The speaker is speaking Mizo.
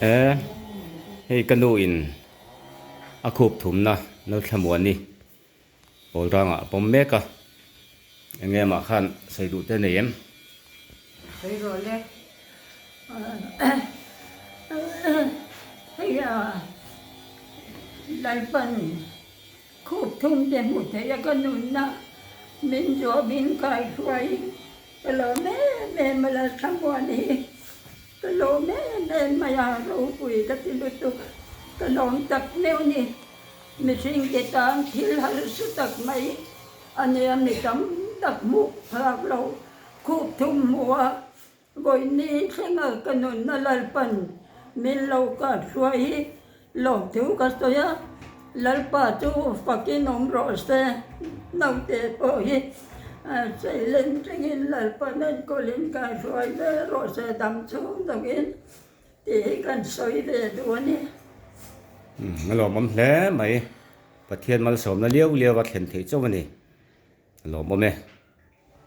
E, hei ka nu in a khup thumna Lalthlamuani pawl rangah a pawm mek a, eng emah khan sawi duh te nei em? Sawi rawh le. Hei a Lalpan khup thum te hmu theih a ka nunna min zuam in kaihruai ka lawm em em a Lalthlamuan hi. Ka lawm em em mai a, ropui ka ti lutuk. Ka lawm tak meuh ni. Mihring te tan thil harsa tak mai a nia, mi tam tak hmuh phak lo khup thum hmu a, vawiin thlenga ka nunna Lalpan min lo kap hruai hi lawmthu ka sawi a, Lalpa chu fakin awm rawh se, naute pawh hi seilen thlengin Lalpan enkawlin ka hruai ve rawh se dam chhung zawngin tih hi kan sawi ve duh a ni. A lawmawm hle mai, Pathian malsawmna liau liau a thlen theih chauh a ni, a lawmawm e.